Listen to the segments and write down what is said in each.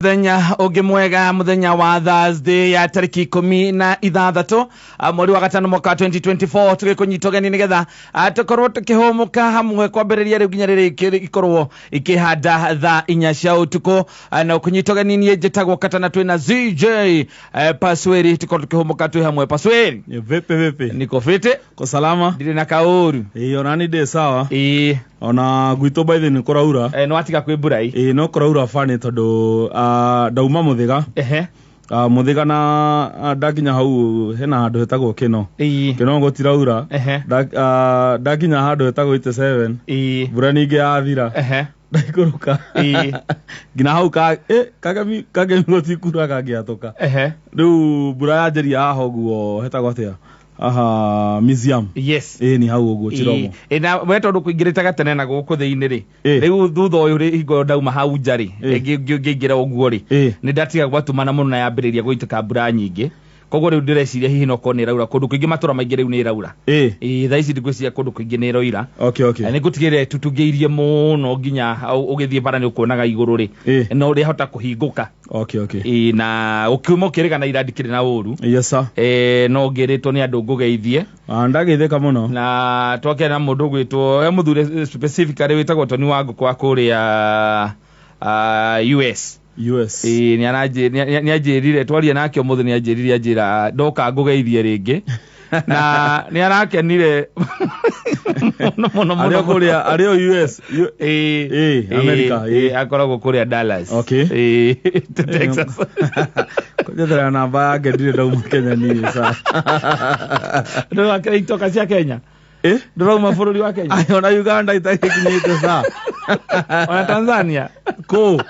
Muthenya ũngĩ mwega, muthenya wa Thursday ya tarĩki 16 mweri wa gatano mwaka wa 2024, tũgĩkũnyita ũgeni nĩgetha tũkorwo tũkĩhũmũka hamwe kwambĩrĩria rĩu nginya rĩrĩ ikorwo ikĩhanda thaa 4 cia ũtukũ. Na ũkũnyita ũgeni niĩ njĩtagwo Katana, twĩna ZJ Pasweri, tũkorwo tũkĩhũmũka twĩ hamwe. Pasweri. Vipi vipi? Niko fiti. Ko salama? Ndirĩ na kaũru. Ĩĩ, ona ni ndĩ sawa. Ĩĩ. Ona gwitũ by the nĩ kũraura. Nĩ watiga kwĩ mbura ĩ? Ĩĩ, no kũraura bani tondũ ndauma Mũthĩga. Mũthĩga na ndakinya hau hena handũ hetagwo Kĩno. Kĩno gũtiraura. Ndakinya handũ hetagwo 87. Mbura ningĩ yathira. Ndaikũrũka. Nginya hau kagemi kagemi gũtikura kangĩatũka. Rĩu mbura yanjĩria haha ũguo hetagwo atĩa? Aha, museum. Yes. Ĩĩ, ni hau ũguo Chiromo. Ĩ, na we tondũ kũingĩrĩte gatene na gũkũ thĩinĩ rĩ, rĩu thutha ũyũ rĩ, hingo ĩyo ndauma hau nja rĩ, ngĩingĩra ũguo rĩ, nĩ ndatiga gwatumana mũno na yambĩrĩria gũitĩka mbura nyingĩ, koguo rĩu ndĩreciria hihi no korwo nĩ ĩraura kũndũ kũingĩ, matũra maingĩ rĩu nĩ ĩraura. Ĩĩ, thaa ici ndĩgwĩciria kũndũ kũingĩ nĩ ĩroira. Na nĩ ngũtigĩrĩra ĩtutungĩirie mũno nginya ũgĩthiĩ bara nĩ ũkuonaga igũrũ rĩ, no rĩahota kũhingũka. Ĩĩ, na ũkiuma ũkĩrĩga na ira ndikĩrĩ na ũru. Yes sir. No ngĩrĩtwo nĩ andũ ngũgeithie. Ndageithĩka mũno. Na twakĩaria na mũndũ ũgwĩtwo he mũthuri specifically wĩtagwo Tony wa ngũkũ wa kũrĩa US. US. Ĩĩ, nĩ anjĩrire twaria nake ũmũthĩ, nĩ anjĩrire anjĩra ndoka ngũgeithie rĩngĩ na nĩ arakenire mũno mũno mũno. Arĩ o kũrĩa, arĩ o US. Ĩĩ. Ĩĩ, America, ĩĩ, akoragwo kũrĩa Dallas. Ĩĩ, Texas. Kũnjethera namba yake, ndirĩ ndauma Kenya niĩ sa. Ndũrakĩra itoka cia Kenya? Eh? Ndũrauma bũrũri wa Kenya? Ai, ona Uganda itakinyĩte sa. Ona Tanzania? Kũ?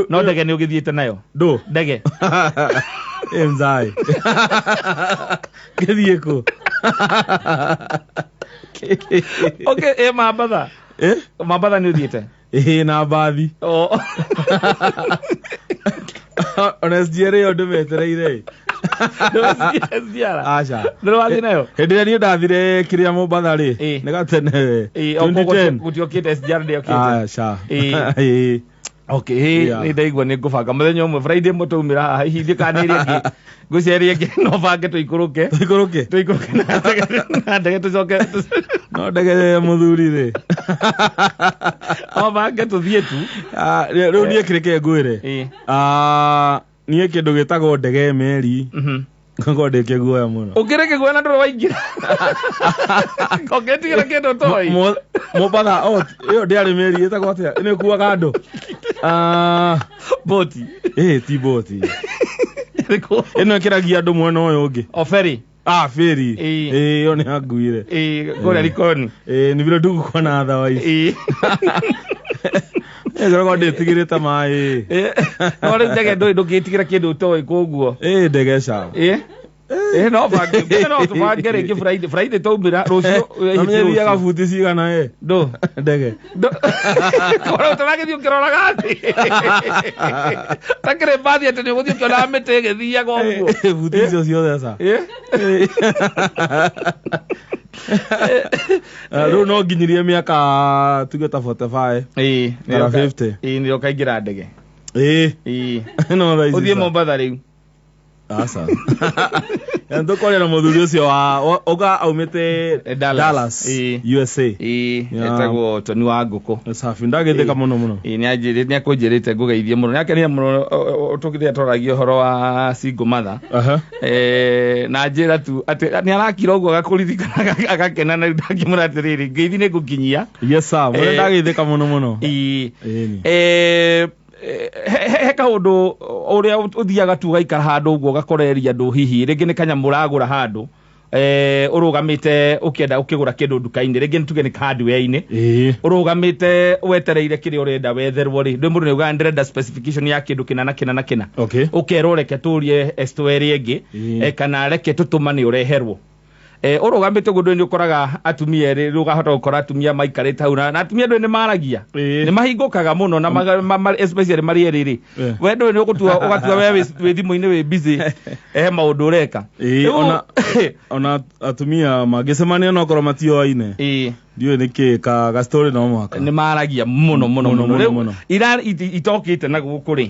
No ndege nĩ ũgĩthiĩte nayo? Ndũ? Ndege. Ĩ mzai. Ngĩthiĩ kũ? Okay, ĩ Mambatha? Eh? Mambatha nĩ ũthiĩte? Ĩĩ, na mbathi. Oh. Ona SGR ĩyo ndĩmetereire. SGR? Aca. Ndũrĩ wathiĩ nayo? Hĩndĩ ĩrĩa niĩ ndathire kĩrĩa Mombatha rĩ, nĩ gatene. Ĩ, o 2010. Gũtiokĩte SGR ndĩokĩte. Aca. Ĩ. Ĩĩ. Okay, nĩ ndaigua nĩ ngũbanga mũthenya ũmwe Friday ĩmwe twaumĩra haha, hihi ndĩkana ĩrĩa ĩngĩ ngwĩciria ĩrĩa ĩngĩ no bange tũikũrũke. Tũikũrũke. Tũikũrũke na ndege tũcoke. No ndege mũthuri rĩ. No bange tũthiĩ tu. Ah, rĩu niĩ kĩrĩke ngwĩre. Ah, niĩ kĩndũ gĩtagwo ndege, meri, ngoragwo ndĩ kĩguoya mũno. Ũkĩrĩ kĩguoya na ndũrĩ waingĩra? Ũngĩtigĩra kĩndũ toĩ. Mombatha, oh, ĩyo ndĩarĩ meri, ĩtagwo atĩa ĩno ĩkuaga andũ? Ah, boti. Ĩ ti boti ĩno ĩkĩragia andũ mwena ũyũ ũngĩ. O ferry. Ah, ferry. Ĩ. Ĩ, ĩyo nĩ yanguire. Ĩ, kũrĩa Likoni. Ĩ, nĩ vile tu kuko otherwise. Ngoragwo ndĩtigĩrĩte maĩ. No rĩu ndege ndũĩ ndũngĩtigĩra kĩndũ ũtoĩ koguo. Ĩ, ndege ca. Ĩ. Ĩ, no bange no tũbange rĩngĩ Friday twaumĩra rũciũ. Na menye thiaga buti cigana ĩ? Ndũ? Ndege. Korwo tũragĩthiĩ ũkĩroraga thĩ takĩrĩ mbathi atĩ nĩ ũgũthiĩ ũkĩonaga mĩtĩ ĩgĩthiaga ũguo. Buti icio ciothe ca. Ĩ? Rĩu no nginyirie mĩaka tuge ta 45 Ĩ, kana 50. Ĩ, nĩ ũkaingĩra ndege. Ĩ. Ĩ. No thaa ici Ũthiĩ ca. Mombatha rĩu. Aca. Tũkwaria na mũthuri ũcio wa ũka aumĩte Dallas. Dallas, Ĩ. USA. Ĩ, etagwo Tony wa ngũkũ. Safi, ndagĩthĩka mũno mũno. Ĩ, nĩ akũnjĩrĩte ngũgeithie mũno, nĩ akenire mũno tũkĩrĩa twaragia ũhoro wa single mother. Na njĩra tu atĩ nĩ arakira ũguo agakũririkana agakena, na rĩu ndakĩmwĩra atĩrĩrĩ, ngeithi nĩ ngũkinyia. Yes sir, mũno. Ndagĩthĩka mũno mũno. Ĩ. Ĩni. He kaũndũ ũrĩa ũthiaga tu ũgaikara handũ ũguo ũgakoreria andũ, hihi rĩngĩ nĩ kanyamũ ũragũra handũ, ũrũgamĩte ũkĩenda ũkĩgũra kĩndũ nduka-inĩ, rĩngĩ nĩ tuge nĩ hardware-inĩ, ũrũgamĩte wetereire kĩrĩa ũrenda wetherwo rĩ, ndĩ mũndũ nĩ augaga ndĩrenda specification ya kĩndũ kĩna na kĩna na kĩna. Ũkerwo reke tũrie store ĩrĩa ĩngĩ, kana reke tũtũmane ũreherwo. Ũrũgamĩte ũguo ndũĩ nĩ ũkoraga atumia erĩ, rĩu ũkahota gũkora atumia maikarĩte hau na atumia ndũĩ nĩ maragia, nĩ mahingũkaga mũno na especially marĩ erĩ rĩ, we ndũĩ nĩ ũgũtua ũgatua we wĩ thimũ-inĩ wĩ busy, he maũndũ ũreka. Ona atumia mangĩcemania no korwo matioaine. Ndiũĩ nĩkĩ ka ga story no mũhaka. Nĩ maragia mũno mũno mũno. Rĩu ira itokĩte na gũkũ rĩ,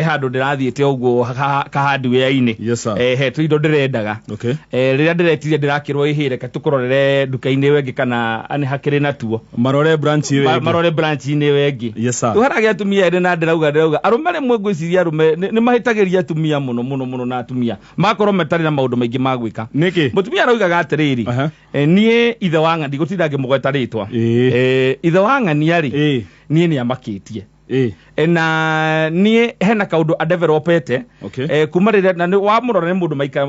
handũ ndĩrathiĩte ũguo ka hardware-inĩ. Yes sir. He tũindo ndĩrendaga. Okay. Rĩrĩa ndĩretire ndĩrakĩrwo ĩhĩ, reke tũkũrorere nduka-inĩ ĩyo ĩngĩ kana nĩ hakĩrĩ natuo. Marore branch ĩyo ĩngĩ. Marore branch-inĩ ĩyo ĩngĩ. Yes sir. Rĩu haragia atumia erĩ na ndĩrauga arũme rĩmwe ngwĩciria arũme nĩ mahĩtagĩria atumia mũno mũno mũno, na atumia makorwo matarĩ na maũndũ maingĩ ma gwĩka. Nĩkĩ? Mũtumia araugaga atĩrĩrĩ, niĩ ithe wa ng'ania, ndigũtinda ngĩmũgweta rĩtwa. Ithe wa ng'ania rĩ, niĩ nĩ amakĩtie. Na niĩ hena kaũndũ adevelopete. Kuma rĩrĩa na wamũrora nĩ mũndũ maika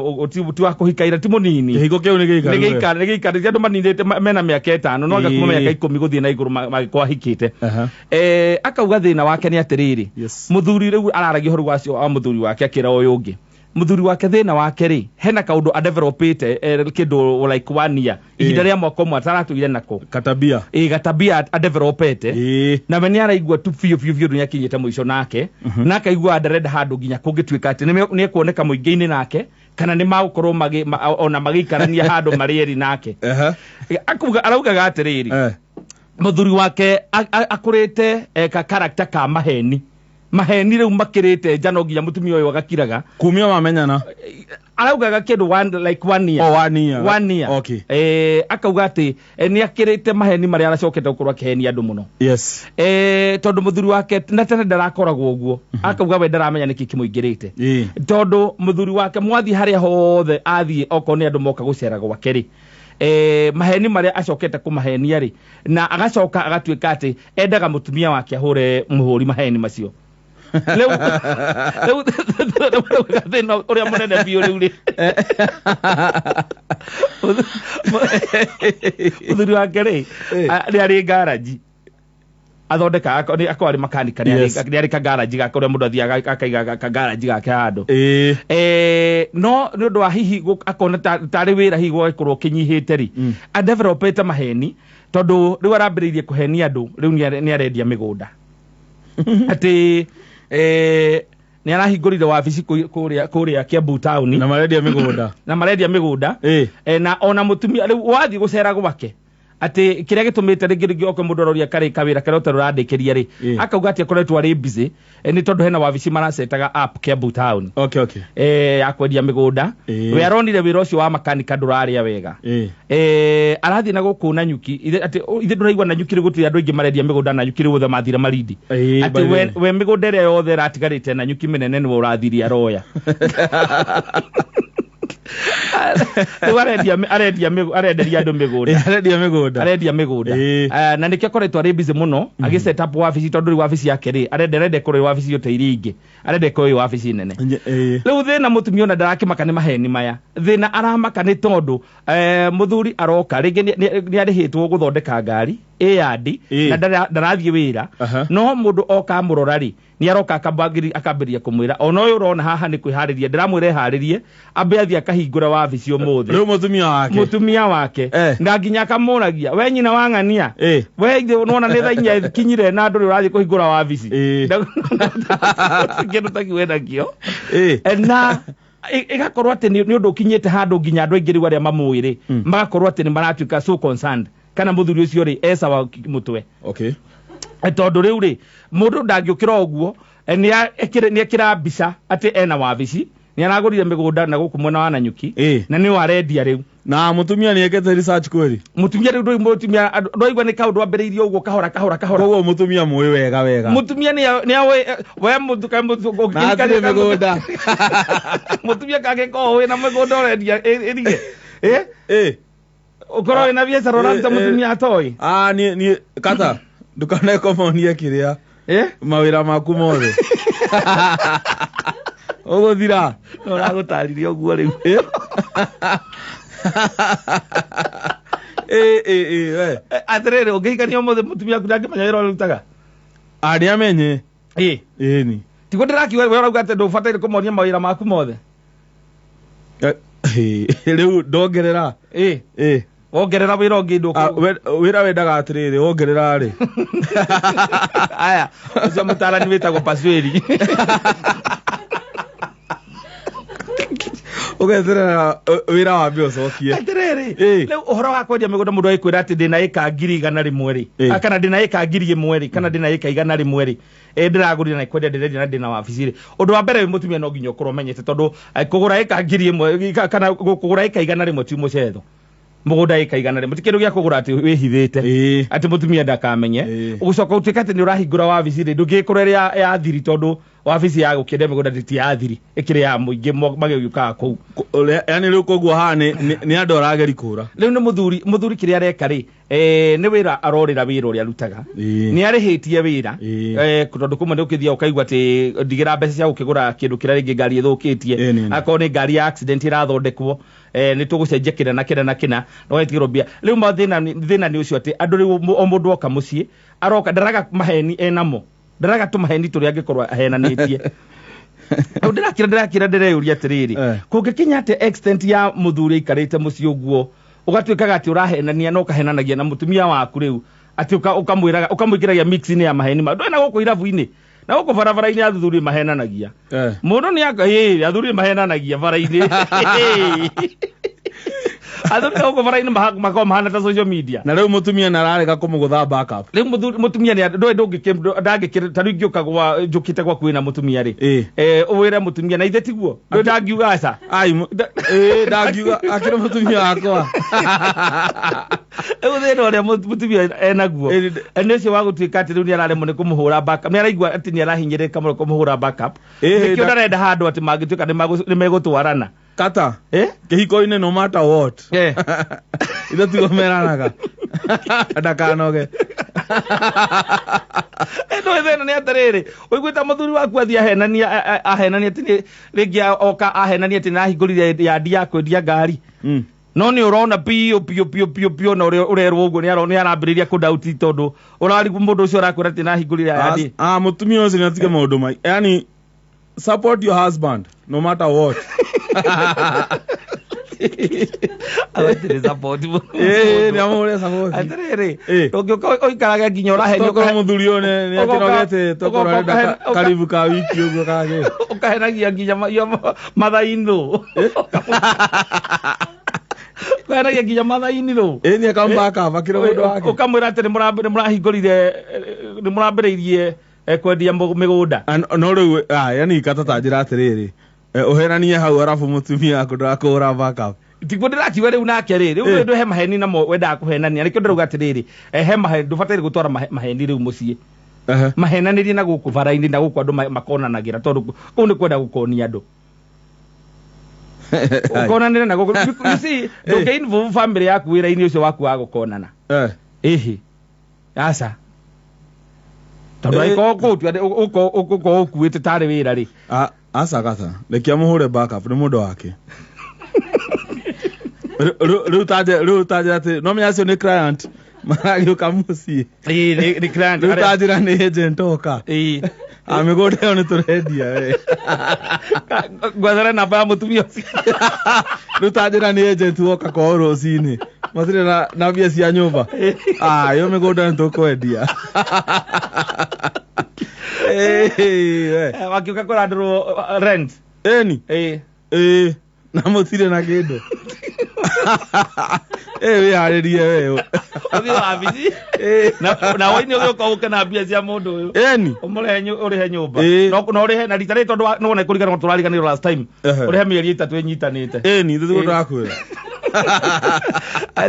ti wa kũhikaira, ti mũnini. Kĩhiko kĩu nĩ gĩikaru. Nĩ gĩikaru, ti andũ maninĩte mena mĩaka 5, no anga kuma mĩaka 10 gũthiĩ na igũrũ magĩkorwo ahikĩte. Akauga thĩna wake nĩ atĩrĩrĩ, mũthuri rĩu araragia ũhoro wacio wa mũthuri wake akĩra ũyũ ũngĩ. Mũthuri wake thĩna wake rĩ, hena kaũndũ adevelopete kĩndũ like 1 year, ihinda rĩa mwaka ũmwe ataratũire nako. Katabia. Gatabia adevelopete. Na we nĩ araigua tu biũ biũ biũ nĩ akinyĩte mũico nake, na akaigua ndarenda handũ nginya kũngĩtuĩka atĩ nĩ ekuoneka mũingĩ-inĩ nake, kana nĩ magũkorwo ona magĩikarania handũ marĩ erĩ nake. Araugaga atĩrĩrĩ, mũthuri wake akũrĩte ka character ka maheni. Maheni rĩu makĩrĩte nja no nginya mũtumia ũyũ agakiraga. Kumia mamenyana. Araugaga kĩndũ like 1 year. Oh, 1 year. 1 year. Okay. Akauga atĩ nĩ akĩrĩte maheni marĩa aracokete gũkorwo akĩhenia andũ mũno. Yes. Tondũ mũthuri wake na tene ndarakoragwo ũguo. Akauga we ndaramenya nĩkĩ kĩmũingĩrĩte. Tondũ mũthuri wake mwathiĩ harĩa hothe athiĩ okorwo nĩ andũ moka gũcera gwake rĩ, maheni marĩa acokete kũmahenia rĩ, na agacoka agatuĩka atĩ endaga mũtumia wake ahũre mũhũri maheni macio. Rĩu thĩna ũrĩa mũnene biũ rĩu rĩ, mũthuri wake rĩ, nĩ arĩ ngaraji athondekaga, akorwo arĩ makanika, nĩ arĩ kangaraji gake ũrĩa mũndũ athiaga akaiga kangaraji gake handũ. No nĩ ũndũ wa hihi akona tarĩ wĩra hihi gũgagĩkorwo ũkĩnyihĩte rĩ, adevelopete maheni, tondũ rĩu arambĩrĩirie kũhenia andũ, rĩu nĩ arendia mĩgũnda. Atĩ nĩ arahingũrire wabici kũrĩa Kiambu town. Na marendia mĩgũnda. Na marendia mĩgũnda. Na ona mũtumia rĩu wathiĩ gũcera gwake, atĩ kĩrĩa gĩtũmĩte rĩngĩ oke mũndũ aroria karĩ kawĩra karĩa ũtarĩ ũrandĩkĩria rĩ, akauga atĩ akoretwo arĩ busy, nĩ tondũ hena wabici maracetaga app Kiambu town. Okay, okay. Ya kwendia mĩgũnda. We aronire wĩra ũcio wa makanika ndũrarĩa wega. Arathiĩ na gũkũ Nanyuki, atĩ ithe ndũraigua Nanyuki rĩ gũtirĩ andũ aingĩ marendia mĩgũnda Nanyuki rĩu othe mathire Malindi. Atĩ we mĩgũnda ĩrĩa yothe ĩratigarĩte Nanyuki mĩnene nĩwe ũrathirie aroya. Rĩu arenderia andũ mĩgũnda. Arendia mĩgũnda. Arendia mĩgũnda. Na nĩkĩo akoretwo arĩ busy mũno agĩ set up wabici, tondũ rĩu wabici yake rĩ, arenda ĩkorwo ĩ wabici ĩyo ta iria ingĩ. Arenda ĩkorwo ĩ wabici nene. Rĩu thĩna mũtumia ona ndarakĩmaka nĩ maheni maya. Thĩna aramaka nĩ tondũ mũthuri aroka rĩngĩ nĩ arĩhĩtwo gũthondeka ngari ĩ yandi, na ndarathiĩ wĩra. No mũndũ oka amũrora rĩ, nĩ aroka akambĩrĩria kũmwĩra ona ũyũ ũrona haha nĩ kwĩharĩria, ndĩramwĩra eharĩrie ambe athiĩ akahingũra wabici ũmũthĩ. Rĩu mũtumia wake. Mũtumia wake. Na nginya akamũragia, we nyina wa ng'ania, we nĩwona nĩ thaa inya ikinyire na ndũrĩ ũrathiĩ kũhingũra wabici. Kĩndũ ta kĩu enakĩo. Na ĩgakorwo atĩ nĩ ũndũ ũkinyĩte handũ nginya andũ aingĩ rĩu arĩa mamũĩ rĩ, magakorwo atĩ nĩ maratuĩka so concerned kana mũthuri ũcio rĩ e sawa mũtwe. Okay. Tondũ rĩu rĩ, mũndũ ndangĩũkĩra ũguo, nĩ ekĩra mbica atĩ ena wabici, nĩ aragũrire mĩgũnda na gũkũ mwena wa Nanyuki, na nĩwe arendia rĩu. Na mũtumia nĩ ekĩte research kweli? Mũtumia rĩu mũtumia ndwaigua nĩ kaũndũ ambĩrĩirie ũguo kahora kahora kahora. Koguo mũtumia mũĩ wega wega. Mũtumia nĩ aũĩ, we Na atirĩ mĩgũnda. Mũtumia kangĩkorwo wĩna mĩgũnda ũrendia ĩrige. Ũkorwo wĩna biacara ũraruta mũtumia atoĩ. Niĩ kata ndukanekomonie kĩrĩa mawĩra maku mothe. Ũgũthira. No ũragũtarĩria ũguo rĩu. We. Atĩrĩrĩ, ũngĩhikania ũmũthĩ mũtumia waku ndangĩmenya wĩra ũrĩa ũrutaga? Nĩ amenye. Ĩni. Tiguo ndĩrakiuga we ũrauga atĩ ndũbataire kũmonia mawĩra maku mothe. Rĩu ndongerera. Wongerera wĩra ũngĩ Wĩra wendaga atĩrĩrĩ, wongerera rĩ. Aya, ũcio mũtaarani wĩtagwo Pasweri. Ũgeterera wĩra wambe ũcokie. Atĩrĩrĩ, Ĩ. rĩu ũhoro wa kwendia mĩgũnda, mũndũ agĩkwĩra atĩ ndĩna ĩka 100,000 rĩ, Ĩ. kana ndĩna ĩka 1000 rĩ, kana ndĩna ĩka 100 rĩ, ndĩragũrire na kwendia ndĩrendia na ndĩna wabici rĩ, ũndũ wa mbere wĩ mũtumia no nginya ũkorwo ũmenyete, tondũ kũgũra ĩka 1000 kana kũgũra ĩka 100 ti mũcetho. Mũgũnda ĩka 100 ti kĩndũ gĩa kũgũra atĩ wĩhithĩte atĩ mũtumia ndakamenye. Ũgũcoka ũtuĩke atĩ nĩ ũrahingũra wabici rĩ, ndũngĩkorwo ĩrĩ ya thiri, tondũ wabici ya gũkĩendia mĩgũnda ti ya thiri, ĩkĩrĩ ya mũingĩ magĩũkaga kũu. Yani rĩu koguo haha nĩ andũ arageri kũra. Rĩu nĩ mũthuri kĩrĩa areka rĩ, nĩ wĩra arorĩra, wĩra ũrĩa arutaga. Nĩ arĩhĩtie wĩra, tondũ kũmwe nĩ ũkĩthiaga ũkaigua atĩ ndigĩra mbeca cia gũkĩgũra kĩndũ kĩrĩa rĩngĩ ngari ĩthũkĩtie, akorwo nĩ ngari ya accident ĩrathondekwo, nĩ tũgũcenjia kĩna na kĩna na kĩna, na ũgetigĩrwo mbia. Rĩu mathĩna thĩna nĩ ũcio atĩ andũ rĩu o mũndũ oka mũciĩ aroka ndaraga maheni enamo, ndaraga tũmaheni tũrĩa angĩkorwo ahenanĩtie. Rĩu ndĩrakira ndĩreyũria atĩrĩrĩ, kũngĩkinya atĩ extent ya mũthuri aikarĩte mũciĩ ũguo ũgatuĩkaga atĩ ũrahenania na ũkahenanagia na mũtumia waku, rĩu atĩ ũkamwĩraga ũkamwĩkĩragia mix-inĩ ya maheni ma ndũĩ na gũkũ irabu-inĩ na gũkũ barabara-inĩ athuri mahenanagia. Mũndũ nĩ aka ĩĩ, athuri mahenanagia bara-inĩ, athuri na gũkũ bara-inĩ makoragwo mahana ta social media. Na rĩu mũtumia nĩ ararega kũmũgũtha backup. Rĩu mũtumia nĩ ndũĩ ndangĩkĩ ta rĩu ingĩũka gwa njũkĩte gwaku wĩna mũtumia rĩ, ũwĩre mũtumia na ithe tiguo ndũĩ ndangiuga aca. Ai, ndangiuga akĩrĩ mũtumia wakwa. Rĩu thĩna ũrĩa mũtumia enaguo nĩ ũcio wa gũtuĩka atĩ rĩu nĩ araremwo nĩ kũmũhũra backup, nĩ araigua atĩ nĩ arahinyĩrĩrĩka mũno kũmũhũra backup. Nĩkĩo ndarenda handũ atĩ mangĩtuĩka nĩ megũtwarana. Kata kĩhiko-inĩ no matter what, ithe tiguo meranaga, ndakanoge. Ndũĩ thĩna nĩ atĩrĩrĩ, ũiguĩte mũthuri waku athiĩ ahenania ahenania atĩ rĩngĩ oka ahenania atĩ nĩahingũrire yandi ya kwendia ngari, no nĩ ũrona biũ biũ biũ biũ biũ na ũrĩa ũrerwo ũguo nĩ arambĩrĩria kũdauti, tondũ ũrarigwo mũndũ ũcio ũrakwĩra atĩ nĩahingũrire yandi. Ah, mũtumia ũcio nĩ atige maũndũ mai, yani support your husband no matter what. Agatĩrĩ support. Nĩ amũhũre support. Atĩrĩrĩ, ndũngĩũka ũikarage nginya ũrahenio. Tokorwo mũthuri ũyũ nĩ akĩnogete, tokorwo arenda karibu ka wiki ũguo kagĩ. Ũkahenagia nginya mathainũ, ũkahenagia nginya mathainĩ rũ. Nĩ akambaka akĩrĩ mũndũ wake. Ũkamwĩra atĩ nĩ mũrahingũrire, nĩ mũrambĩrĩirie kwendia mĩgũnda. No rĩu yani kata ta njĩra atĩrĩrĩ, ũhenanie hau arabu mũtumia waku ndakũhũra backup. Tiguo ndĩrakiuga rĩu nake rĩ, rĩu ndũ he maheni namo wendaga kũhenania, nĩkĩo ndĩrauga atĩrĩrĩ, he maheni ndũbataire gũtwara maheni rĩu mũciĩ. Mahenanĩrie na gũkũ bara-inĩ na gũkũ andũ makonanagĩra, tondũ kũu nĩ kwenda gũkonia andũ ũkonanĩre na gũkũ. You see, ndũngĩ involve family yaku wĩra-inĩ ũcio waku wa gũkonana. Ĩhĩ, aca, tondũ angĩkorwo kũu ũkorwo ũkuĩte tarĩ wĩra rĩ. Aca kata reke amũhũre backup, nĩ mũndũ wake. Rĩu tanje atĩ no menya acio nĩ client maragĩũka mũciĩ. Ĩĩ, nĩ client. Rĩu tanjĩra nĩ agent oka. A mĩgũnda ĩyo nĩ tũrendia we. Ngwethere namba ya mũtumia ũcio. Rĩu tanjĩra nĩ agent woka kwao rũcinĩ, matirĩ na mbia cia nyũmba, ĩyo mĩgũnda nĩ tũkwendia. We. Wakiũka kũrandũrwo rent. Ĩni. Ĩĩ, na mũtirĩ na kĩndũ. Wĩharĩrie we. Ũthiĩ wabici na woini ũgĩũka ũke na mbia cia mũndũ ũyũ. Ĩni. Ũmũrĩhe ũrĩhe nyũmba. No ũrĩhe na rita rĩrĩ, tondũ nĩwona kũriganĩrwo tũrariganĩrwo last time. Ũrĩhe mĩeri 3 ĩnyitanĩte. Ĩni, tũtiguo ndĩrakwĩra.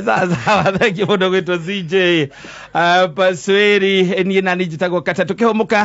Sawa sawa, thank you mũndũ gwĩtwo CJ Pasweri. Niĩ nani njĩtagwo Kata, tũkĩhũmũka.